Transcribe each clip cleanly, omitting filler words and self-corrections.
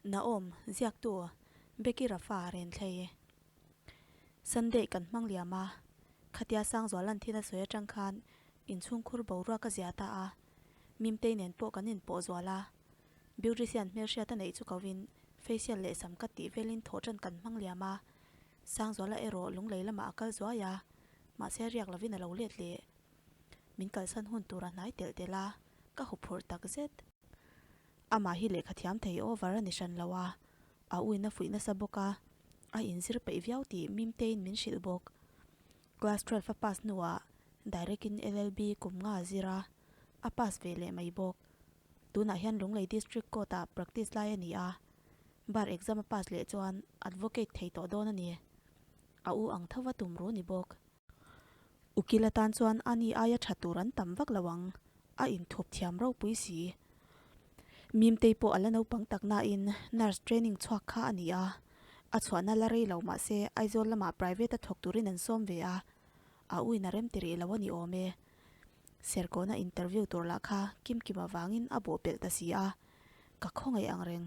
Naom, ziaktu, Becky Rafa Renthlei. Sunday kan hmang liam a, khatia Sangzualan thil a sawi atang khan inchhungkhur boruak a zia ta a, Mimtei nen pawh kan inpawh zual a. Beautician hmelhriat a neih chu kovin facial leh sam cut tih velin thawhtan kan hmang liam a, Sangzuala erawh lunglei lamah a kal zuai a, mahse riak lovin a lo let leh. Min kalsan hun tur a hnai telh telh a, ka huphurh takzet. Amah hi lehkha thiam thei over a ni hran lo a, a uina fuih nasa bawk a, a inzir peih viau tih Mimteiin min hrilh bawk. Class 12 a pass hnuah direct in LLB kum nga a zir a, a pass ve leh mai bawk. Tunah hian Lunglei District Court ah practice lai a ni a, bar exam a pass leh chuan advocate thei tawh dawn a ni. A u ang tho va tum ru ni bawk. Ukil atan chuan a ni aia tha tur an tam vak lo ang, a inthup thiam ropui si. Mimtei pawh a la naupang tak nain nurse training chhuak kha a ni a, a chhuahna la rei lo mah se Aizawl lamah private a thawk turin an sawm ve a, a uin a rem ti rih lo a ni awm e. Serkawna interview tur lah kha Kimkim avangin a bawhpelh ta si a, ka khawngaih ang reng.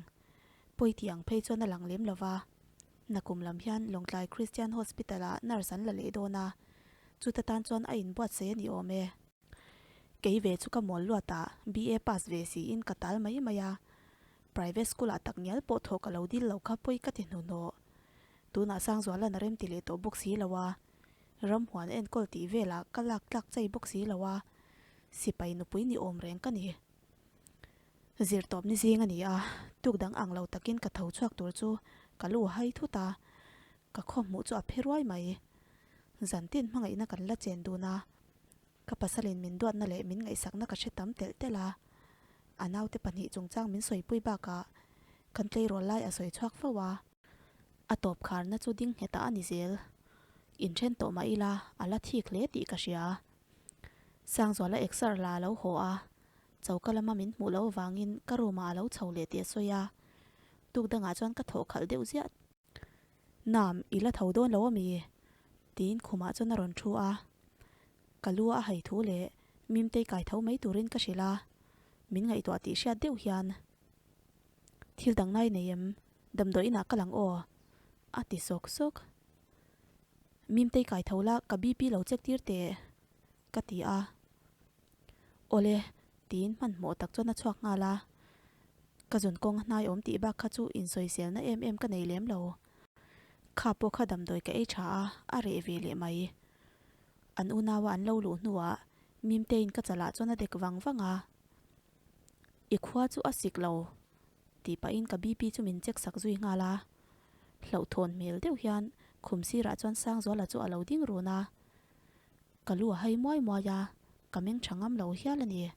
Pawi tih ang phei chuan a lang lem lo va. Nakum lam hian Lawngtlai Christian Hospital ah nurse an la leh dawn a, chuta tan chuan a inbuatsaih a ni awm e. Kei ve chu ka mawl luat ah BA pass ve siin ka tal mai mai a, private school ah tak ngial pawh thawh ka lo dil lo kha pawi ka ti hnuhnawh. Tunah Sangzuala'n a remti leh tawh bawk si lo a, ramhuan enkawl tih velah ka lak tlak chei bawk si lo a, sipai nupui ni awm reng ka ni. Zirtawp ni zing a ni a, tuk dang ang lo takin ka tho chhuak tur chu ka lu hai thut a, ka khaw hmuh chu a phe ruai mai. Zantin hmangaihna kan la chen dun a, ka pasalin min duatna leh min ngaihsakna ka hre tam telh telh a, a naute pahnih chungchang min sawipui bakah kan tleirawl lai a sawi chhuak fo a. A tawp kharna chu ding nghetah a ni zel. Inthen tawh mah ila a la thik hle tih ka hria. Sangzuala exer la a lo haw a, Choka lama min hmuh loh avangin ka room ah a lo chho leh tih a sawi a, tuk dangah chuan ka thawh khalh deuh ziah. Nam, i la tho dawn lo ami? tiin khumah chuan a rawn thu a. Ka lu a hai thu leh Mimtei kai tho mai turin ka hrilh a, min ngaihtuah tih hriat deuh hian, Thil dang nai nei em? Damdawi inah ka lang aw, a ti sawk sawk. Mimtei kai tho la, ka BP lo check tir teh, ka ti a. Awle, tiin hmanhmawh tak chuan a chhuak nghal a. Ka zun kawng a hnai awm tih bak kha chu insawiselna em em ka nei lem lo. Kha pawh kha damdawi ka ei tha a, a reh ve leh mai. An unaua an lo luh hnuah Mimteiin ka chalah chuan a dek vang vang a. I khua chu a sik lo, tih pahin ka BP chu min check sak zui nghal a. Hlauhthawn hmel deuh hian khum sirah chuan Sangzuala chu a lo ding run a. Ka lu a hai muai muai a, ka meng tha ngam lo hial a ni.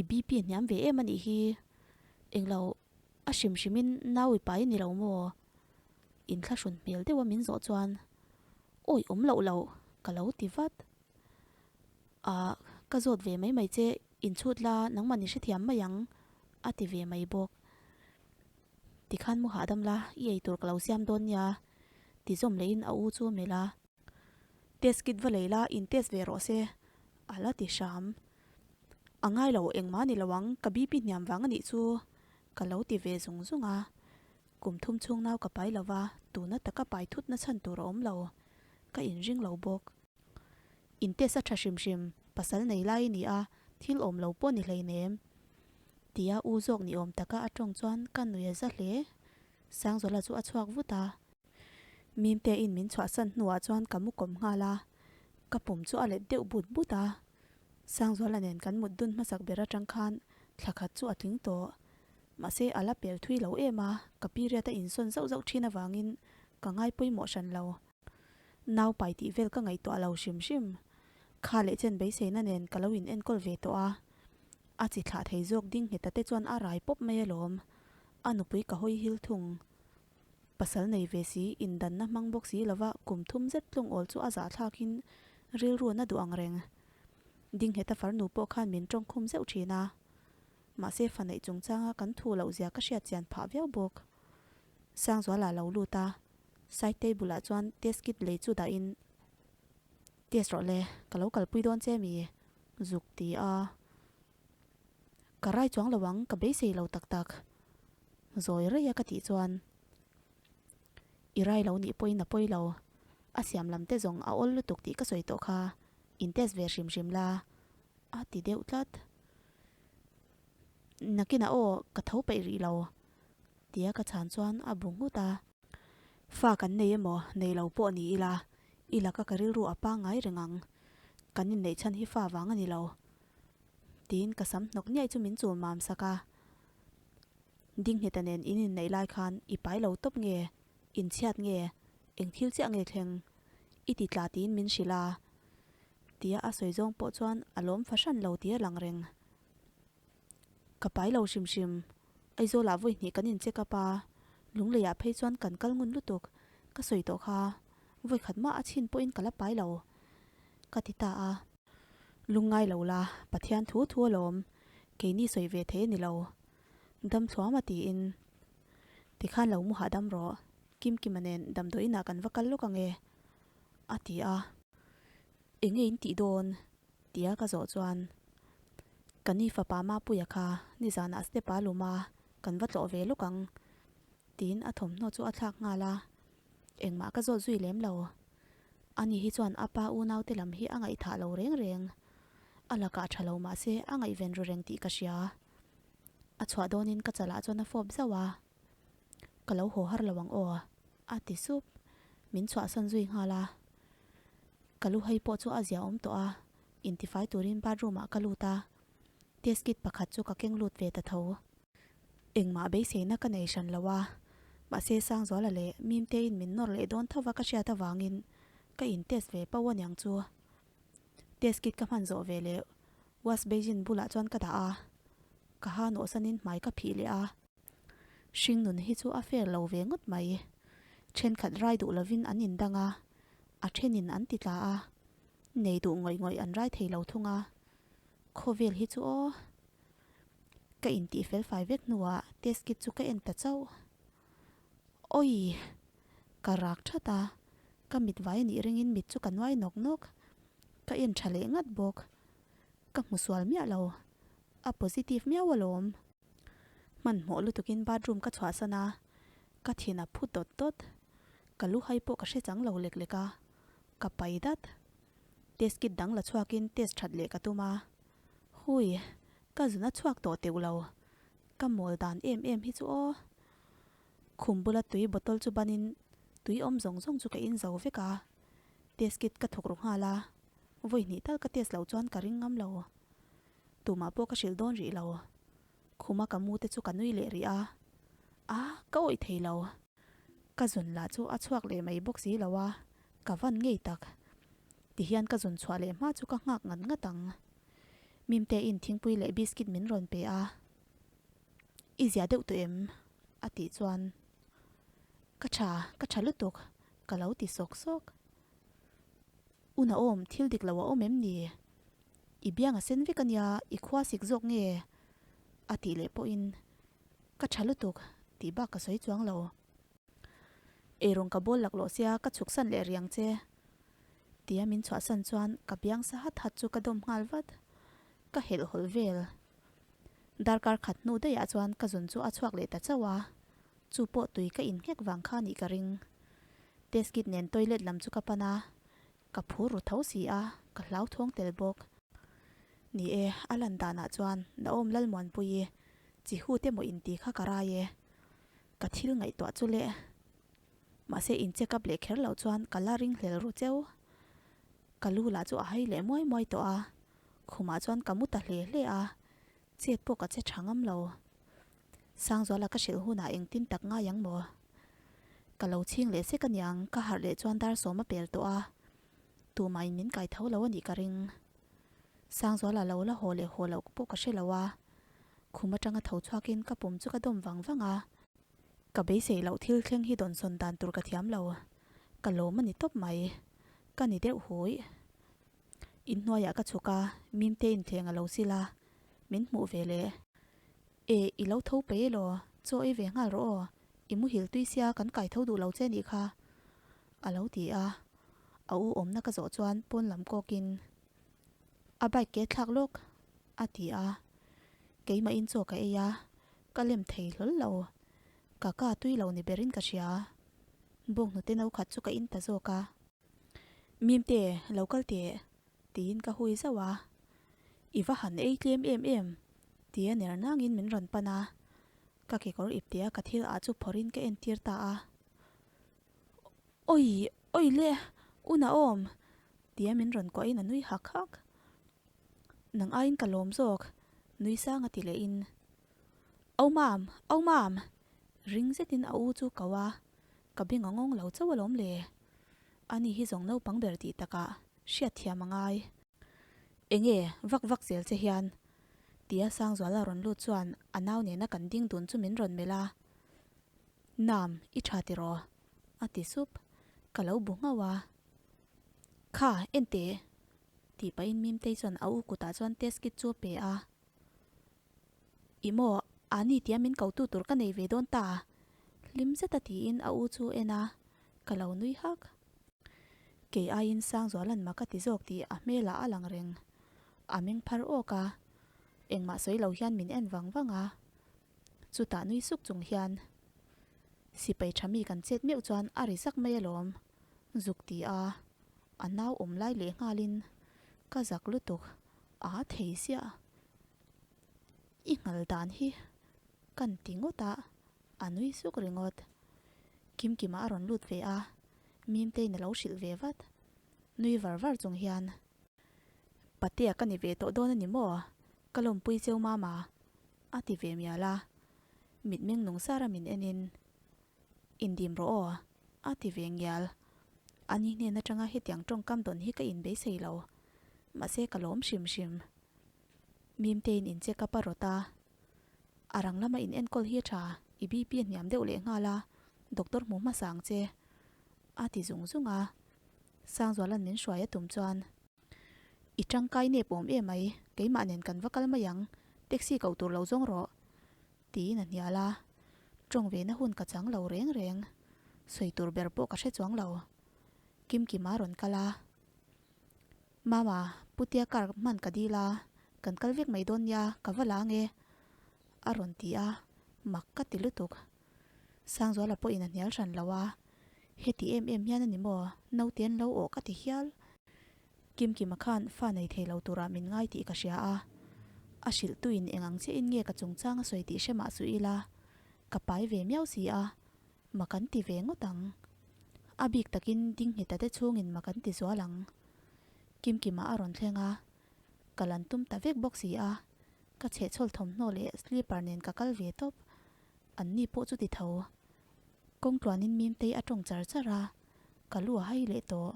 I BP hniam ve em a nih hi, englo a hrim hrimin nau i pai ni lo maw? Inthlahrun hmel deuha min zawh chuan awi awm loh loh ka lo ti vat. Ah, ka zawt ve mai mai che, inchhut la nangmah ni hrethiam mai ang a ti ve mai bawk. Tikhan mu hahdam la, i eitur ka lo siam dawn nia, ti zawm lehin a u chu a melh a. Test kit va lei la, in test ve rawh se, a la ti hram. A ngai lo, engmah ni lo ang, ka BP hniam vang a nih chu, ka lo ti ve zung zung a. Kum thum chhung nau ka pai lo va, tuna taka pai thut na chhan tur a awm lo, ka inring lo bawk. In test a tha hrim hrim, pasal nei lai i ni a, thil awm lo pawh ni hleinem. Tia u zawk ni awm taka a tawng chuan ka nui a za hle. Sangzuala chu a chhuak vut a. Mimtein min chhuahsan hnuah chuan ka mu kawm nghal a, ka pum chu a let deuh but but a. Sangzuala nen kan mut dun hmasak ber atang khan thla khat chu a tling tawh. Mahse a la pel thui lo em a, ka period a insawn zauh zauh thin avangin ka ngai pawimawh hran lo. Nau pai tih vel ka ngaihtuah lo hrim hrim. Kha leh chen beiseina nen ka lo in enkawl ve tawh a. A chi thlah thei zawk ding nghet a te chuan a rai pawp mai alawm. A nupui ka hawi hil thung. Pasal nei ve si, indanna hmang bawk si lova kum thum zet tlung awl chu a zahthlakin rilru na duh ang reng. Dingheta farnu pawh khan min tawngkhum zeuh thin a. Mahse fa neih chungchanga kan thu loh zia ka hriat chian phah viau bawk. Sangzuala lo lut a. Side table ah chuan test kit lei chu dahin, Test rawh le, ka lo kalpui dawn che mi? Zuk ti a. Ka rai chuang lo ang, ka beisei lo tak tak. Zawi rei a ka tih chuan I rai lo nih pawhin a pawi lo, a siam lam te zawng a awl lutuk tih ka sawi tawh kha, in test ve hrim hrim la a ti deuh tlat. Nakinah aw ka tho peih rih lo tia ka chhan chuan a bu nghut a. Fa kan nei emaw nei lo pawh ni ila, i laka ka rilru a pangngai reng ang, kan inneih chhan hi fa vang a ni lo tiin ka sam hnawk niaih chu min chul mam sak a. Dingheta nen in inneih lai khan i pai lo tawp nge, inchhiat nge, eng thil chiah nge thleng? I ti tla tiin min hrilh a. Tia a sawi zawng pawh chuan a lawm fahran lo tia lang reng. Ka pai lo hrim hrim, Aizawlah vawi hnih kan in check up a, Lungleiah phei chuan kan kal ngun lutuk, ka sawi tawh kha, vawi khat mah a chhin pawhin ka la pai lo, ka ti ta a. Lungngai lo la, Pathian thu thu alawm, keini sawi ve thei a ni lo. Dam thluam a tiin, Tikhan lo mu hahdam rawh, Kimkima nen damdawiin ah kan va kal lawk ange, a ti a. Enge in tih dawn? tia ka zawh chuan, Ka ni fapa Mapuia kha nizanah step a lum a, kan va tlawh ve lawk ang, tiin a thawmhnaw chu a thlak nghal a. Engmah ka zawt zui lem lo. Ani hi chuan a pa unaute lam hi a ngaihthah lo reng reng. A lakah tha lo mah se a ngaihven ru reng tih ka hria. A chhuah dawnin ka chalah chuan a fawp zauh a. Ka lo haw har lo ang aw, a ti sup. Min chhuahsan zui nghal a. Ka lu hei pawh chu a zia awm tawh a, intifai turin bathroom ah ka lut a. Test kit pakhat chu ka keng lut ve ta tho. Engmah beiseina ka nei hran lo a, mahse Sangzuala leh Mimtein min nawr leh dawn tho va ka hriat avangin ka in test ve pauh aniang chu. Test kit ka hman zawh ve leh wash basin bulah chuan ka dah a, ka ha nawhsanin hmai ka phih leh a. Hringnun hi chu a fair lo ve ngawt mai. Thenkhat rai duh lovin an indang a, a thenin an ti tla a, nei duh ngawih ngawih an rai thei lo thung a. Khawvel hi chu aw. Ka intih fel fai vek hnuah test kit chu ka en ta chauh. Awii! Ka rak that a, ka mit vai anih ringin mit chu ka nuai nawk nawk. Ka en tha leh ngat bawk. Ka hmu sual miah lo. A positive miau alawm. Hmanhmawh lutukin bathroom ka chhuahsan a, ka thin a phu dawt dawt. Ka lu hai pawh ka hre chang lo lek lek a, ka pai dat. Test kit dang la chhuakin test that leh ka tum a. Hui, ka zun a chhuak tawh teuh lo. Ka mawl dan em em hi chu aw. Khum bula tui bottle chu banin tui awm zawng zawng chu ka in zo vek a. Test kit ka thawk ru nghal a, vawi hnih tal ka test loh chuan ka ring ngam lo. Tumah pawh ka hrilh dawn rih lo. Khuma ka mu te chu ka nui leh rih a, a ka awih thei lo. Ka zun lah chu a chhuak leh mai bawk si lo a, ka van ngei tak. Tihian ka zun chhuah leh hma chu ka nghak ngat ngat ang. Mimtein thingpui leh biscuit min rawn pe a, I zia deuh tawh em? a tih chuan, Ka tha, ka tha lutuk, ka lo ti sawk sawk. Una awm, thil dik lo a awm em ni? I biang a sen vek a nia, i khua sik zawk nge? a tih leh pawhin, Ka tha lutuk, tih bak ka sawi chuang lo. Eirawng ka bawl laklawh sia ka chhuksan leh riang che. Tia min chhuahsan chuan ka biang sa hat hat chu ka dawm nghal vat. Ka helh hawlh vel. Darkar khat hnu daihah chuan ka zun chu a chhuak leh ta chauh a, chu pawh tui ka innghek vang kha nih ka ring. Test kit nen toilet lam chu ka pan a, ka phur ru tho si a, ka hlauthawng tel bawk. Ni e, a lan danah chuan Naom Lalmuanpuii chi hu te maw inti kha ka rai e. Ka thil ngaihtuah chu le. Mahse in check up leh kher loh chuan ka la ring hlel ru cheu. Ka lu lah chu a hai leh muai muai tawh a, khumah chuan ka mu ta hle hle a, chet pawh ka che tha ngam lo. Sangzuala ka hrilh hunah engtin tak ngai ang maw? Ka lo chhing leh sek aniang ka harh leh chuan dar sawm a pel tawh a, tumahin min kai tho lo a nih ka ring. Sangzuala lo la haw leh haw loh pawh ka hre lo a, khum atanga tho chhuakin ka pum chu ka dawm vang vang a. Ka beisei loh thil thleng hi dawnsawn dan tur ka thiam lo. Ka lawm a ni tawp mai. Ka ni deuh hui. Inhnuaiah ka chhuk a, Mimte inthleng a lo sil a, min hmuh ve leh. E, i lo tho pe elaw? Chaw ei ve nghal rawh aw. I muhil tui sia kan kai tho duh lo che nih kha. A lo ti a. A u awmna ka zawh chuan pawn lam kawkin, A bike ke thlak lawk, a ti a. Keimahin chaw ka ei a, ka lem thei hlawl lo. Ka ka tui lo ni berin ka hria. Bawnghnute no khat chu ka in ta zawk a. Mimte, lo kal teh, tiin ka hui zauh a. I va han ei tlem em em, tia ner nangin min rawn pan a. Ka kekawr iptea ka thil ah chu phawrhin ka entir ta a. Awi, awi le, u Naom! tia min rawn kuahin a nui hak hak. Nang aiin ka lawm zawk, nui sang a ti lehin. Au mam, au mam! Ring zetin a u chu ko a, ka beng a ngawng lo chauh alawm le. Ani hi zawng naupang ber tih takah hriat thiam a ngai. Enge vak vak zel che hian? Tia Sangzuala rawn lut chuan a nau nena kan ding dun chu min rawn melh a. Nam, i tha tiraw? A ti sup. Ka lo bu nghauh a. Kha, enteh! Tih pahin Mimtei chuan a u kutah chuan test kit chu a pe a. Ih maw, ani tia min kotu tur ka nei ve dawn ta! Hlim zeta tiin a u chu en a, ka lo nui hak. Kei aiin Sangzuala'n mak a ti zawk tih a hmelah a lang reng. A meng phar awk a, engmah sawi lo hian min en vang vang a. Chutah nui suk chung hian, Sipai tha mi kan chet meuh chuan a ri zak mai alawm, zuk ti a, a nau awm lai leh nghalin ka zak lutuk a thei ziah. I nghal dan hi kan ti ngawt a, a nui suk ringawt. Kimkima a rawn lut ve a, Mimteiin a lo hrilh ve vat. Nui var var chung hian, Patea ka ni ve tawh dawn a ni maw? Ka lawmpui cheu mama. A ti ve mial a, mitmeng nung sara min enin, Indim rawh aw, a ti ve ngial. Ani hnen atanga hetiang tawngkam dawn hi ka inbeisei lo, mahse ka lawm hrim hrim. Mimtein in check up a rawt a, a rang lama in enkawl hi a tha, i BP a hniam deuh leh nghal a, doctor hmu hmasa ang che, a ti zung zung a. Sangzuala'n min hruai a tum chuan. I tangkai nep awm em mai, keimah nen kan va kal mai ang, taxi koh tur lo zawng rawh, tiin a hnial a. Tawng ve na hun ka chang lo reng reng, sawi tur ber pawh ka hre chuang lo. Kimkima rawn kal a, Mama, Putea car hman ka dil a, kan kal vek mai dawn nia, ka va la ange, a rawn ti a, mak ka ti lutuk. Sangzuala pawhin a hnial hran lo a, heti em em hian a ni maw, naute an lo awh ka ti hial. Kimkima khan fa nei thei lo turah min ngai tih ka hria a, a hrilhtuin eng ang chiahin nge ka chungchang a sawi tih hre mah suh ila, ka pai ve miau si a, mak an ti ve ngawt ang. A bik takin Dingngheta te chhungin mak an ti zual ang. Kimkima a rawn thleng a, ka lan tum ta vek bawk si a, ka chhehchhawl thawmhnaw leh slipper nen ka kal ve tawp. An ni pawh chu ti tho. Kawng tluanin Mimtei a tawng char char a, ka lu a hai leh tawh.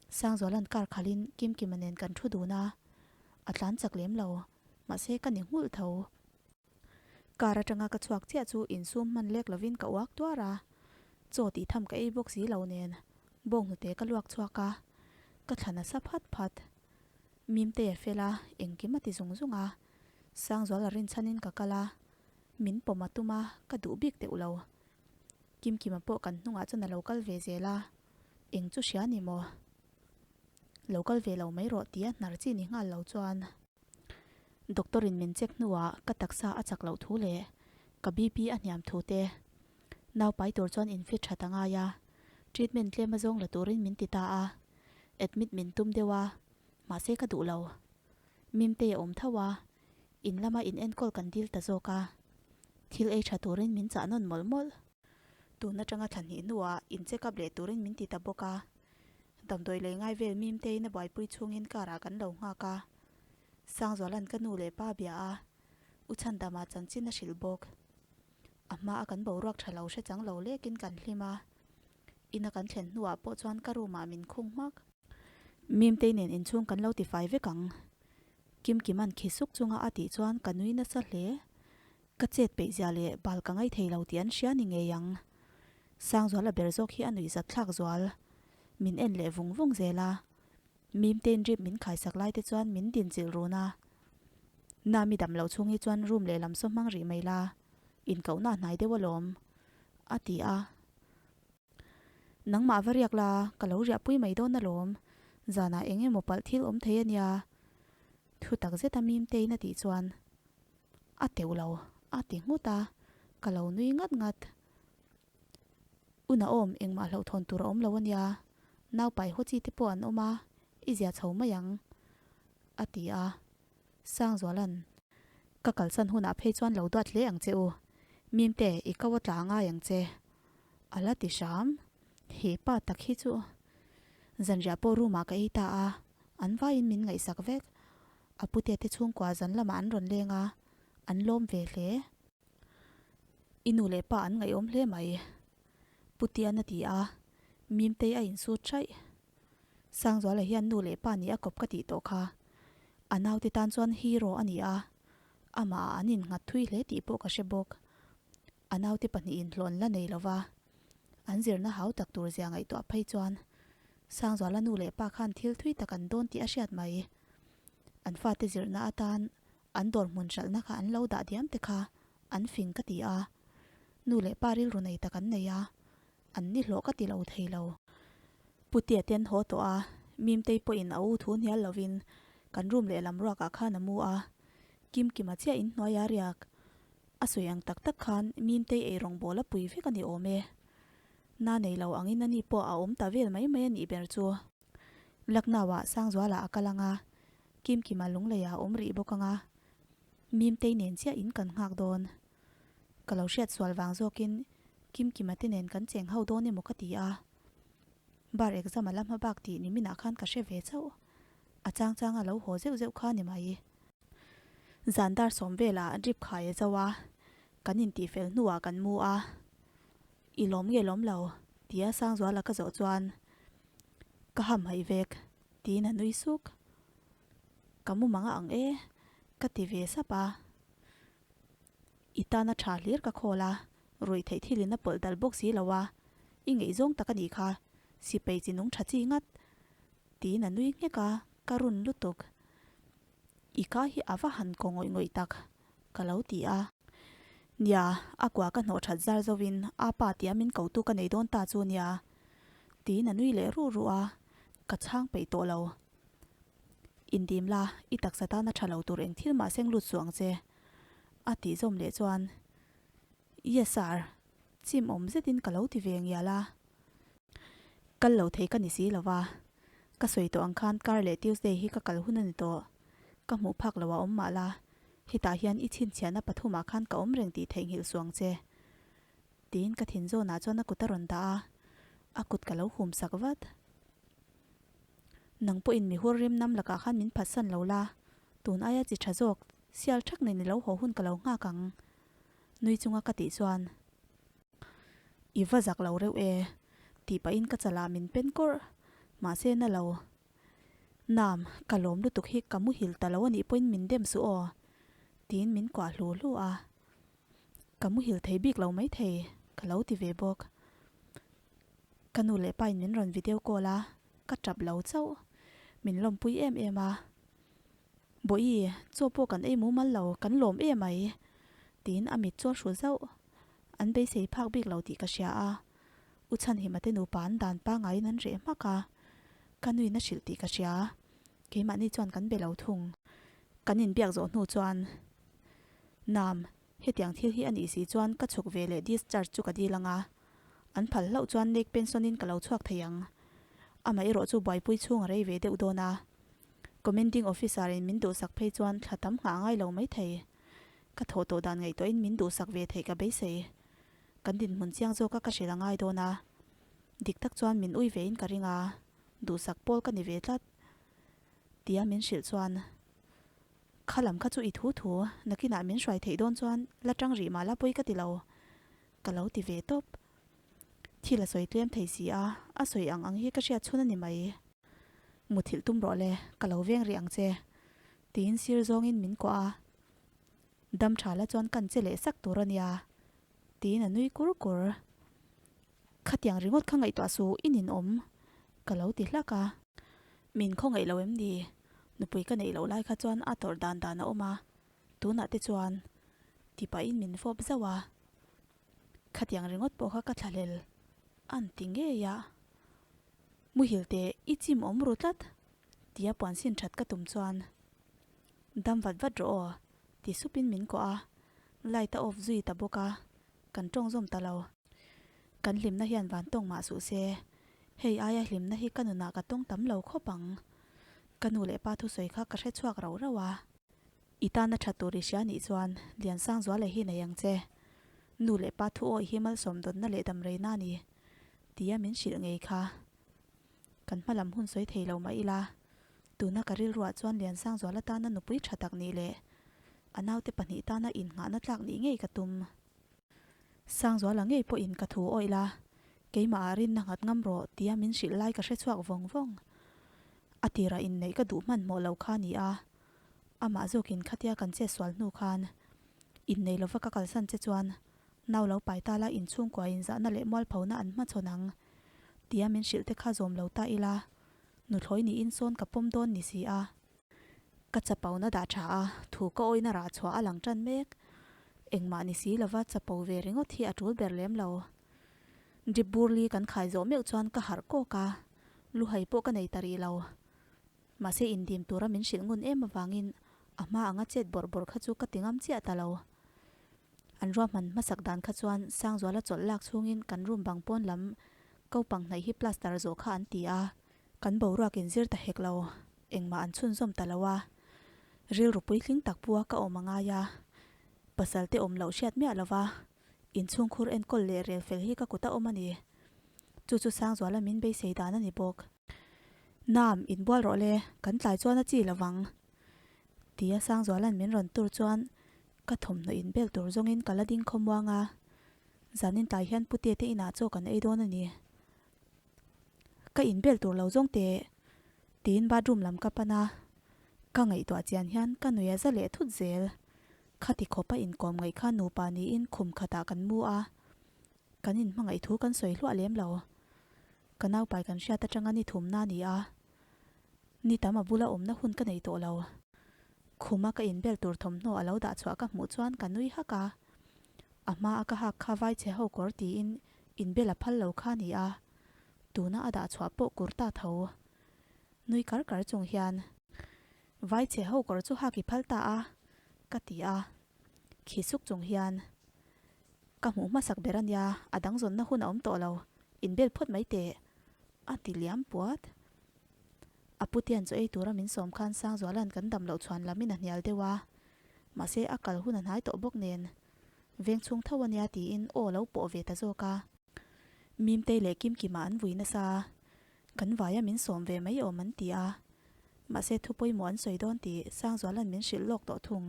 Sangzuala'n car khalhin Kimkima nen kan thu dun a, a tlan chak lem lo, mahse ka ni nghulh tho. Car atanga ka chhuak chiah chu insum hman lek lovin ka uak tuar a, chaw tih tham ka ei bawk si lo nen bawnghnute ka luak chhuak a, ka thla nasa phat phat. Mimtei a fel a, engkim a ti zung zung a, Sangzuala rinchhanin ka kal a, min pawm a tum a, ka duh bik teuh lo. Kimkima pawh kan hnungah chuan a lo kal ve zel a, eng chu hria ni maw? Lo kal ve lo mai rawh tia hnar chi ni nghal lo chuan. Doctor in min check hnuah ka taksa a chak loh thu leh ka BP a hniam thu te nau pai tur chuan in fit that a ngai a, treatment tlem a zawng la turin min ti ta a, admit min tum deuh a, mahse ka duh lo. Mimtei a awm tho a, in lama in enkawl kan dil ta zawk a, thil ei tha turin min chah nawn mawlh mawlh. Tun atanga thla hnih hnuah in check up leh turin min ti ta bawk a, damdawi lei ngai vel Mimteiin a buaipui chhungin car ah kan lo nghak a, Sangzuala'n ka nu leh pa bia a, U Chhandama chanchin a hrilh bawk. A hma a kan boruak tha lo hre chang lo lekin kan hlim a, ina kan thlen hnuah pawh chuan ka room ah min khung hmak. Mimtei nen inchhung kan lo tifai vek ang. Kimkima'n khi suk chunga a tih chuan ka nui nasa hle. Ka chet peih zia leh bal ka ngai thei lo tih an hria ni ngei ang. Sangzuala ber zawk hi a nuih zat thlak zual. Min en leh vung vung zel a. Mimtein drip min khaisak lai te chuan min din chilh run a. Na mi dam loh chhung hi chuan room lehlam saw hmang rih mai la, inkohna a hnai deuh alawm, a ti a. Nangmah va riak la, ka lo riahpui mai dawn alawm, zanah eng emaw palh thil awm thei a nia, thu tak zeta Mimtein a tih chuan a teuh lo, a ti nghut a, ka lo nui ngat ngat. U Naom, engmah hlauhthawn tur a awm lo a nia, naupai haw chi te pawh an awm a, i zia chho mai ang, a ti a. Sangzuala'n, Ka kalsan hunah phei chuan lo duat hle ang che u, Mimte, i ko a tla ngai ang che, a la ti hram. He pa tak hi chu zanriah pawh room ah ka ei ta a, an vaiin min ngaihsak vek. A putea te chhungkua zan lamah an rawn leng a, an lawm ve hle. I nu leh pa an ngaihawm hle mai, Putian a ti a, Mimtei a insut hraih. Sangzuala hian nu leh pa nih a kawp ka tih tawh kha. A naute tan chuan hero a ni a, amah ah an innghat thui hle tih pawh ka hre bawk. A naute pahnihin hlawn la nei lova, an zirna hau tak tur zia ngaihtuah phei chuan Sangzuala nu leh pa khan thil thui tak an dawn tih a hriat mai. An fate zirna atan an dawr hmun hralhna kha an lo dah diam te kha an fing ka ti a, nu leh pa rilru nei tak an nei a, An ni hlawh ka ti lo thei lo. Putea te an haw tawh a, Mimtei pawhin a u thu hnial lovin kan room lehlam ruakah khan a mu a, Kimkima chiah in hnuai a riak. A sawi ang tak tak khan Mimtei ei rawngbawl a pui vek a ni awm e. Na nei lo angin ani pawh a awm ta vel mai mai a nih ber chu. Lucknow-ah Sangzuala a kal ang a, Kimkima Lungleiah a awm rih bawk ang a, Mimtei nen chiah in kan nghak dawn. Ka lo hriat sual vang zawkin Kimkima te nen kan cheng ho dawn emaw ka ti a. Bar exam a la hma bak tih niminah khan ka hre ve chauh. A chang chang a lo haw zeuh zeuh kha ni mai. Zan dar sawm velah drip khai a zo a, kan intih fel hnuah kan mu a. I lawm nge lawm lo? tia Sangzuala ka zawh chuan ka hamhaih vek tiin a nui suk. Ka mu mang a ang e ka ti ve sap a. I tana tha hlir ka khawl a, ruih theih thilin a pawlh dal bawk si lo a, i ngaihzawng tak a nih kha, sipei chi nung tha chi ngat, tiin a nui nghek a, ka run lutuk. I ka hi a va han kaw ngawih ngawih tak, ka lo ti a. Nia, a kua ka hnawh that zar zovin a pa tia min kotu ka nei dawn ta chu nia, tiin a nui leh ruh ruh a, ka chhang peih tawh lo. Indim la, i taksa tana tha lo tur eng thil mah seng lut suh ang che. A tih zawm leh chuan, Yes sir, chim awm zetin ka lo ti ve ngial a. Kal lo thei ka ni si lo va, ka sawi tawh ang khan kar leh Tuesday hi ka kal hun a ni tawh. Ka hmuh phak lo a awm mah la, hetah hian i chhinchhiahna pathumah khan ka awm reng tih theihnghilh suh ang che. Tiin ka thin zawnah chuan a kut a rawn dah a, a kut ka lo hum sak vat. Nang pawhin mi hur rim nam lakah khan min phatsan lo la, tun aia chi tha zawk, sial thak nen i lo haw hun ka lo nghak ang, nui chunga ka tih chuan. I va zak lo reuh e, tih pahin ka chalah min pen kawrh, mahse na lo. Nam, ka lawm lutuk hi ka muhil ta lo anih pawhin min dem suh aw, tiin min kuah hlu hlu a. Ka muhil thei bik lo maithei, ka lo ti ve bawk. Ka nu leh pain min rawn video call a, ka tap lo chauh. Min lawmpui em em a. Bawihi, chaw pawh kan ei mumal lo, kan lawm em mai, tiin a mit chu a hru zauh. An beisei phak bik lo tih ka hria a. U Chhanhima te nupa an dan pangaiin an reh hmak a, ka nuin a hrilh tih ka hria. Keimahni chuan kan be lo thung. Kan inbiak zawh hnu chuan, Nam, hetiang thil hi a nih si chuan ka chhuk ve leh discharge chu ka dil ang a. An phal hlauh chuan nek pension in ka lo chhuak thei ang. Amah erawh chu buaipui chhung a rei ve deuh dawn a. Commending officer in min duhsak phei chuan thla tam nghah a ngai lo mai thei. Ka thawh tawh dan ngaihtuah in min duhsak ve theih ka beisei. Kan dinhmun chiang zawk a ka hrilh a ngai dawn a. Dik tak chuan min ui ve in ka ring a, duhsak pawl ka ni ve tlat. Tia min hrilh chuan Kha lam kha chu i thu thu, nakinah min hruai theih dawn chuan la tang rih mah la pawi ka ti lo. Ka lo ti ve tawp. Thil a sawi tlem thei si a, a sawi ang ang hi ka hriat chhun a ni mai. Muthilh tum rawh le, ka lo veng rih ang che, tiin sir zawngin min kuah a. Dam tha la chuan kan che leh sak tur a nia, tiin a nui kur kur. Khatiang ringawt kha ngaihtuah suh i ninawm, ka lo ti hlak a. Min khawngaih lo em ni? Nupui ka neih loh lai kha chuan a tawrh dan dan a awm a. Tunah te chuan ti pahin min fawp zauh a, khatiang ringawt pawh kha ka thlahlel an ti ngei a, muhil teh i chim awm ru tlat tia puan sin that ka tum chuan dam vat vat rawh aw ti supin min kawh a, light a off zui ta bawk a, kan tawng zawm ta lo. Kan hlimna hian van tawng mah suh se, hei aia hlimna hi ka nunah ka tawng tam lo khawp ang. Ka nu leh pa thusawi kha ka hre chhuak rauh rauh a. I tana tha tur i hria nih chuan Liansangzuala hi nei ang che. Nu leh pa thu awih hi malsawm dawnna leh damreina a ni, tia min hrilh ngei kha. Kan hma lam hun sawi thei lo mah ila, tuna ka rilruah chuan Liansangzuala tana nupui tha tak nih leh a naute pahnih tana innghahna tlak nih ngei ka tum. Sangzuala ngei pawhin ka thu awih la, keimahah rinna nghat ngam rawh tia min hrilh lai ka hre chhuak vawng vawng. A tirah inneih ka duh hmanhmawh lo kha ni a, amah zawkin khatia kan chet sual hnu khan innei lova ka kalsan che chuan nau lo pai ta la inchhungkua inzahna leh mualphona an hmachhawn ang tia min hrilh te kha zawm lo ta ila, nuthlawi niin sawn ka pawm dawn ni si a. Ka chapona dah tha a, thu ka awina rah chhuah a lang tan mek. Engmah ni si lova chapo ve ringawt hi a tul ber lem lo. Drip bur li kan khai zawh meuh chuan ka harh kawk a, luhai pawh ka nei ta rih lo. Mahse indim tura min hrilh ngun em avangin a hma anga chet bawrh bawrh kha chu ka ti ngam chiah ta lo. An ruahman hmasak dan kha chuan Sangzuala chawlh lak chhungin kan room bang pawn lam ko pang hnaih hi plaster zawh kha an ti a. Kan boruak in zir ta hek lo, engmah an chhunzawm ta lo a. Rilru puitling tak pua ka awm a ngai a, pasal te awm loh hriat miah lo va, inchhungkhur enkawl leh rel fel hi ka kut a awm a ni. Chu chu Sangzuala min beisei dan a ni bawk. Nam, inbual rawh le, kan tlai chuan a chi lo vang. Tia Sangzuala'n min rawn tur chuan ka thawmhnaw inbel tur zawngin ka la ding khawmuang a, zanin tlai hian Pute te inah chaw kan ei dawn a ni. Ka inbel tur lo zawng teh tiin bathroom lam ka pan a, ka ngaihtuah chian hian ka nui a za leh thut zel. Khati khawp a inkawm ngaih kha nupa niin khum khatah kan mu a, kan inhmangaih thu kan sawi hluah lem lo. Ka naupai kan hriat atanga ni thumna a ni a, ni tam a bula awmna hun ka nei tawh lo. Khuma ka inbel tur thawmhnaw a lo dah chhuah ka hmuh chuan ka nui hak a, a hma a ka hak kha vai chhe ho kawr tiin Inbel a phal lo kha ni a, tuna a dah chhuah pawh kur ta tho. Nui kar kar chung hian, Vai chhe ho kawr chu hak i phal ta a, ka ti a. Khi suk chung hian, Ka hmuh hmasak ber a nia, a dang zawnna hun a awm tawh lo, inbel phawt mai teh, a ti liam puat. A putian chaw ei tura min sawm khan Sangzuala'n kan dam loh chhuan lamin a hnial deuh a, mahse a kal hun a hnai tawh bawk nen, Veng chhung tho a nia tiin aw lo pawh ve ta zawk a. Mimtei leh Kimkima an vui nasa a, kan vaia min sawm ve mai awm an ti a. Mahse thu pawimawh an sawi dawn tih Sangzuala'n min hrilh lawk tawh thung.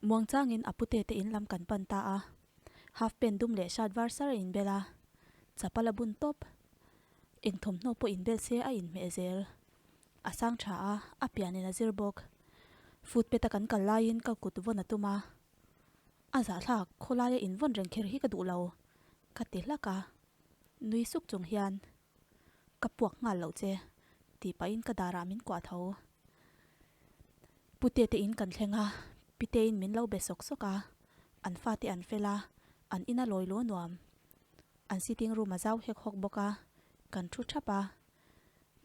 Muangchangin a pute te in lam kan pan ta a, half pant dum leh shirt var sar a inbel a, chapal a bun tawp. Eng thawmhnaw pawh inbel se a inhmeh zel. A sang tha a, a pianin a zir bawk. Footpath a kan kal laiin ka kut vawn a tum a. A zahthlak, khawlaia invawn reng kher hi ka duh lo, ka ti hlak a. Nui suk chung hian, Ka puak nghal loh che, tih pahin ka darah min kuah tho. Pute te in kan thleng a, Pitein min lo be sawk sawk a. An fate an fel a, an ina lawi lu nuam. An sitting room a zau hek hawk bawk a, kan thu thap a.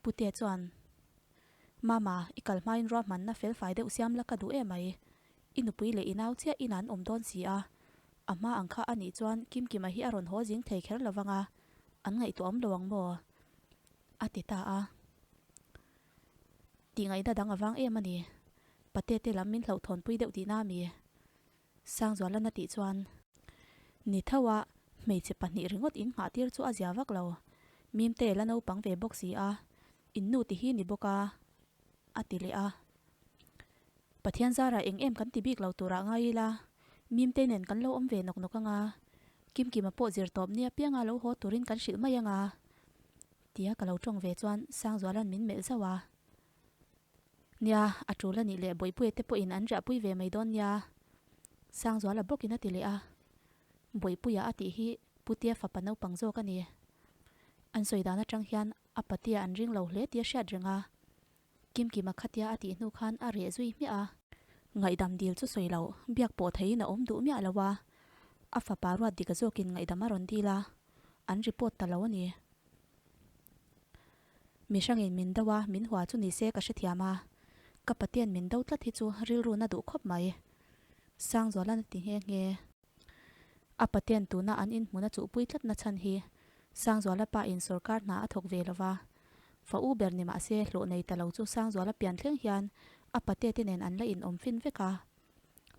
Putea chuan, Mama, i kal hmain ruahmanna felfai deuh siam la ka duh em mai. I nupui leh i nau chiah in an awm dawn si a. A hma ang kha a nih chuan Kimkima hi a rawn haw zing thei kher lo vang a, an ngaihtuah awm lo ang maw? A ti ta a. Tihngaihna dang a vang em a ni. Pate te lam min hlauhthawnpui deuh tihna a mi? Sangzualan a tih chuan, Ni tho a, hmeichhe pahnih ringawt in nghah tir chu a zia vak lo. Mimte la naupang ve bawk si a, in nu ti hi ni bawk a, a ti leh a. Pathian zarah eng em kan ti bik lo turah ngai ila, Mimte nen kan lo awm ve nawk nawk anga, Kimkima pawh zir tawp nia pianga lo haw turin kan hrilh mai anga, tia ka lo tawng ve chuan Sangzualan min melh zauh a. Nia, a tul a nih leh Bawihpuia te pawhin an riahpui ve mai dawn nia. Sangzuala bawkin a ti leh a. Bawihpuia a tih hi Putea fapa naupang zawk a ni. An sawi dan atang hian a patea an ring lo hle tih a hriat reng a. Kimkima khatia a tih hnu khan a reh zui hmiah a. Ngaihdam dil chu sawi loh, biak pawh theiin a awm duh miah lo a. A fapa ruat dika zawkin ngaihdam a rawn dil a, an report ta lo a ni. Mi hrangin min do a, min hua chu ni se ka hrethiam a, ka Pathian min do tlat hi chu rilru na duh khawp mai. Sangzualan a ti nghe nghe. A paten tuna an inhmun a chuhpui tlatna chhan hi Sangzuala pa in sawrkar hna a thawk ve lova. Fa u ber ni mahse hlawh nei ta lo chu Sangzuala pian thleng hian a pate te nen an la inawm fin vek a.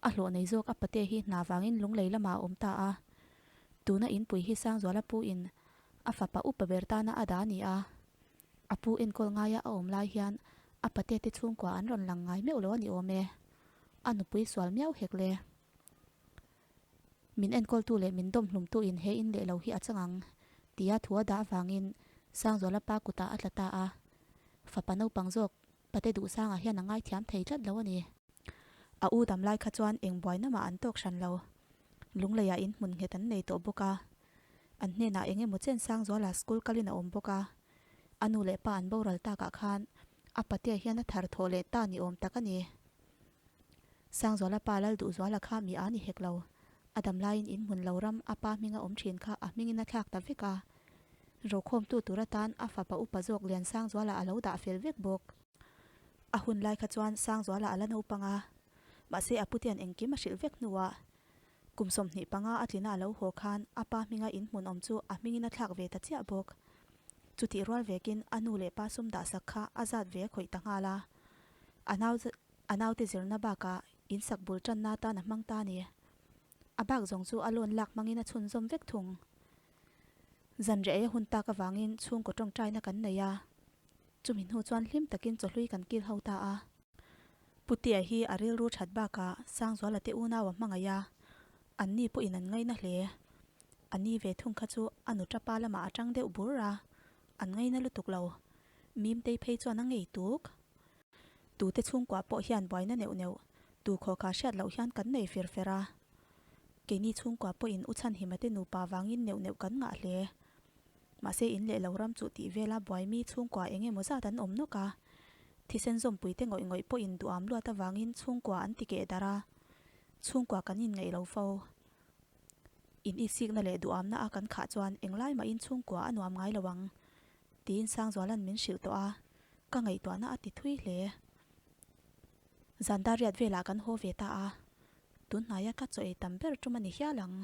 A hlawh nei zawk a pate hi hna vangin lunglei lamah a awm ta a. Tuna inpui hi Sangzuala pu in a fapa upa ber tana a dah a ni a. A pu enkawl ngaia a awm lai hian a pate te chhungkua an rawn lang ngai meuh lo a ni awm e. A nupui sual miau hek le. Min enkawltu leh min dawm hlumtu in he in leh lo hi a chang ang, tia thu a dah avangin Sangzuala pa kutah a tla ta a. Fapa naupang zawk Pate Duhsanga hian a ngaithiam thei tlat lo a ni. A u dam lai kha chuan eng buaina mah an tawk hran lo. Lungleiah in hmun nghet an nei tawh bawk a. An hnenah eng emaw chen Sangzuala school kalin a awm bawk a. A nu leh pa an boral takah khan a patea hian a thar thawh leh ta ni awm tak a ni. Sangzuala pa Lalduhzuala kha mi a ni hek lo. A dam laiin in hmun lo ram a pa hminga awm thin kha a hmingin a thlak ta vek a. Rokhawmtu tur atan a fapa upa zawk Lian Sangzuala a lo dah fel vek bawk. A hun lai kha chuan Sangzuala a la naupang a, mahse a putian engkim a hrilh vek hnuah kum 25 a tlina a lo haw khan a pa hminga in hmun awm chu a hmingin a thlak ve ta chiah bawk. Chutih rual vekin a nu leh pa sum dahsak kha a zat ve a khawih ta nghal a. A nau A naute zirna bakah insak bul tanna atan a hmang ta a ni. A bak zawng chu a loan lak hmangin a chhunzawm vek thung. Zanriah ei a hun tak avangin chhungkaw tawngtaina kan nei a, chumi hnu chuan hlim takin chawhlui kan kil ho ta a. Putea hi a rilru that bakah Sangzuala te unau a hmangaih a, anni pawhin an ngaina hle. A ni ve thung kha chu a nu tapa lamah a tang deuh bur a, an ngaina lutuk lo. Mimtei phei chuan a ngei tuk. Tute chhungkua pawh hian buaina neuh neuh tu khawkha hriat loh hian kan nei fir fer a. Keini chhungkua pawhin u Chhanhima te nupa vangin neuh neuh kan ngah hle. Mahse in leh lo ram chuh tih vela buai mi chhungkua eng emaw zat an awm nawk a. Thisen zawmpui te ngawih ngawih pawhin duham luat avangin chhungkua an ti keh darh a. Chhungkua kan inngaih lo fo. In itsikna leh duhamna a kan khah chuan englai mahin chhungkua a nuam ngai lo ang. Tiin Sangzuala'n min hrilh tawh a, ka ngaihtuahna a ti thui hle. Zan dar riat velah kan haw ve ta a, tunhnaia ka chaw ei tam ber tum a ni hial ang.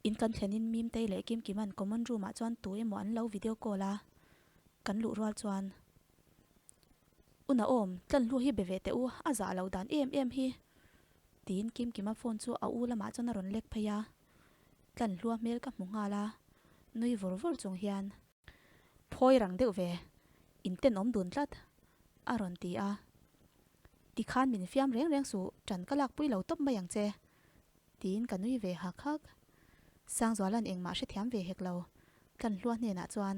In kan thlenin Mimtei leh Kimkima'n common room ah chuan tu emaw an lo video call a, kan luh rual chuan, U Naom, tlanhlu hi be ve teh u, a zah lo dan em em hi. Tiin Kimkima phone chu a u lamah chuan a rawn lek phei a. Tlanhlua hmel ka hmu nghal a, nui vur vur chung hian. Phawi rang deuh ve, in tenawm dun tlat, a rawn ti a. Tikhan min fiam reng reng suh, ṭan ka lakpui lo tawp mai ang che, tiin ka nui ve hak hak. Sangzuala'n engmah hrethiam ve hek lo, Tlanhlua hnenah chuan,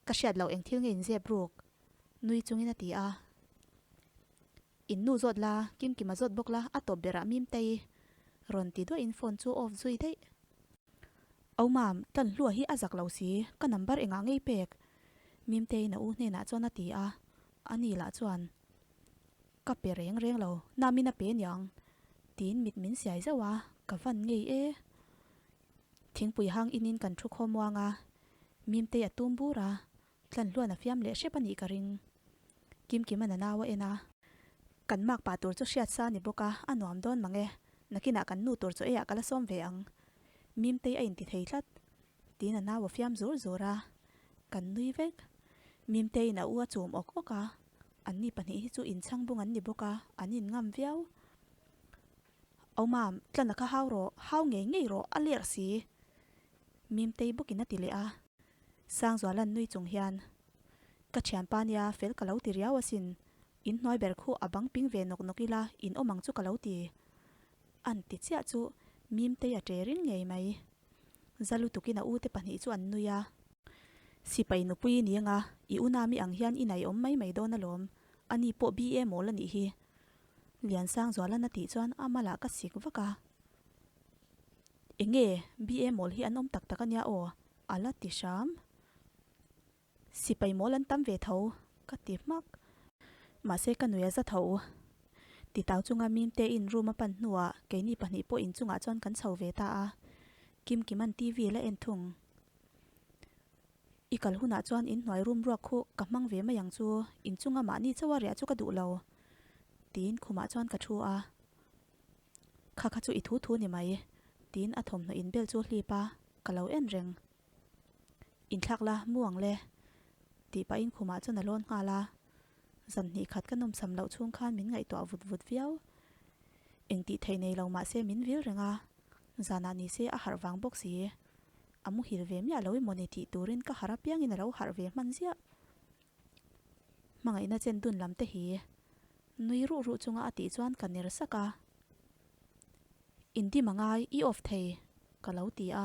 Ka hriat loh eng thil nge in zep ruk? nui chungin a ti a. In nu zawt la, Kimkima zawt bawk la, a tawp berah Mimtei rawn ti duahin phone chu off zui daih. Au mam, Tlanhlua hi a zak lo si, ka number engah ngei pek? Mimteiin a u hnenah chuan a ti a, a ni lah chuan, Ka pe reng reng lo, namin a pe niang, tiin mit min siai zauh a, ka van ngei e. Thingpui hang inin kan thu khawmuang a, Mimtei a tum bur a, Tlanhluan a fiam leh hrep a nih ka ring. Kimkima na nau a en a. Kan mak pah tur chu hriat sa a ni bawk a, a nuam dawn mang e. Nakinah kan nu tur chaw eiah ka la sawm ve ang. Mimtei a inti thei tlat. Tiin a nau a fiam zur zur a. Kan nui vek. Mimteiin a u a chum awk awk a. Anni pahnih hi chu inchhang bung an ni bawk a, an inngam viau. Au mam, tlan a kha hau rawh, hau ngei ngei rawh, a ler si. Mimtei bawkin a ti leh a. Sangzuala'n nui chung hian, Ka thianpa nia, fel ka lo ti riau asin. In hnuai ber khu a bang ping ve nawk nawk ila, in awm ang chu ka lo ti. An ti chiah chu Mimtei a ṭe ring ngei mai. Za lutukin a ute pahnih chu an nui a. Sipai nupui i ni anga, i unami ang hian i nai awm mai mai dawn alawm, ani pawh BA mawl a nih hi. Liansangzuala'n a tih chuan a malah ka sik vak a. Enge BA mawl hi an awm tak tak ania aw, a la ti hram. Sipai mawl an tam ve tho, ka ti hmak. Mahse ka nui a za tho. Titau chunga Mimte in room a pan hnuah keini pahnih pawh inchungah chuan kan chho ve ta a. Kimkima'n TV la en thung. I kal hunah chuan inhnuai room ruak khu ka hmang ve mai ang chu, inchunga mahni chauha riah chu ka duh lo, tiin khumah chuan ka thu a. Kha kha chu i thu thu ni mai. Tiin a thawmhnaw inbel chu a hlip a, ka lo en reng. Inthlak la, mu ang le, tih pahin khumah chuan a lawn nghal a. Zan hnih khat ka nawmsam loh chhung khan min ngaihtuah vut vut viau. Eng tih theih nei lo mah se min vil reng a, zanah ni se a harh vang bawk si. A muhil ve miah lo emaw ni tih turin ka harh apiangin a lo harh ve hman ziah. Hmangaihna chen dun lam te hi nui ruh ruh chunga a tih chuan ka ner sak a. Indim a ngai, i off thei, ka lo ti a.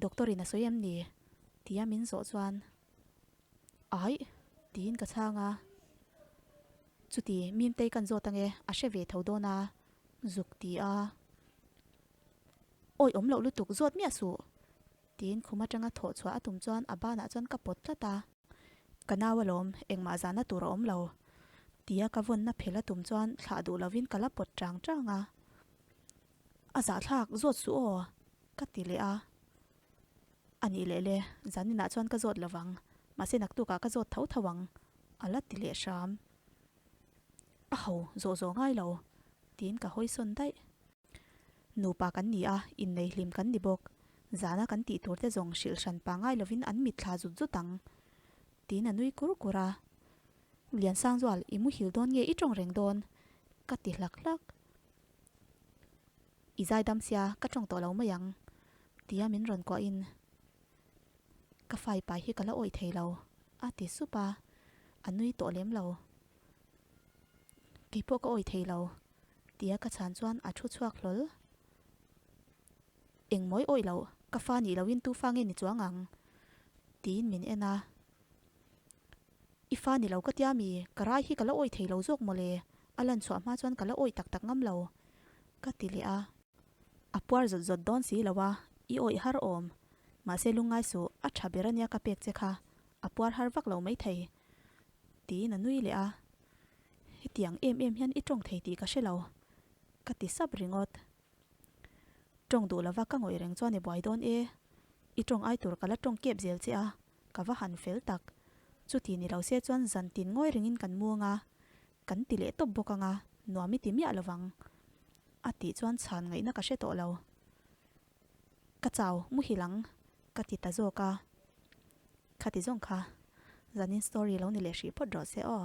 Doctor in a sawi em ni? tia min zawh chuan Aih, tiin ka chhang a. Chuti, Mimtei kan zawt ange, a hre ve tho dawn a, zuk ti a. Awi awm loh lutuk zawt miah suh, tiin khum atanga thawh chhuah a tum chuan a banah chuan ka pawt tlat a. Ka nau alawm, engmah zahna tur a awm lo, tia ka vawnna phel a tum chuan thlah duh lovin ka la pawt chang chang a. A zahthlak zawt suh aw, ka ti leh a. A nih leh le, zaninah chuan ka zawt lovang, mahse naktukah ka zawt tho tho ang, a la ti leh hram. A ho, zawh zawh ngai lo, tiin ka hawi sawn daih. Nupa kan ni a, innei hlim kan ni bawk. Zana kan tih tur te zawng hrilh hran pa ngai lovin an mitthla zut zut ang, tiin a nui kur kur a. Liansangzual, i muhil dawn nge i tawng reng dawn? ka ti hlak hlak. I zaidam sia, ka tawng tawh lo mai ang, tia min rawn kuahin ka fai pai hi ka la awih thei lo, a ti sup a, a nui tawh lem lo. Keipawh ka awih thei lo, tia ka chhan chuan a thu chhuak hlawl. Engmawi awih loh, ka fa nih lohin tu fa nge ni chuang ang? tiin min en a. I fa ni lo ka tia mi, ka rai hi ka la awih thei lo zawk mawle, a lan chhuah hma chuan ka la awih tak tak ngam lo, ka ti leh a. A puar zawt zawt dawn si lo a, i awih har awm. Mahse lungngai suh, a tha ber ania ka pek che kha, a puar har vak lo maithei, tiin a nui leh a. Hetiang em em hian i tawng thei tih ka hre lo, ka ti sap ringawt. Tawng duh lova ka ngawih reng chuan i buai dawn e, i tawng ai tur ka la tawng kep zel che a, ka va han fel tak. Chuti ni lo se chuan zan tin ngawi ringin kan muang a, kan ti leh tawp bawk anga, nuam i ti miah lovang. A tih chuan chhan ngaihna ka hre tawh lo. Ka chau, muhil ang, ka ti ta zawk a. Khati zawng kha, zanin story lo ni leh hrih phawt rawh se aw.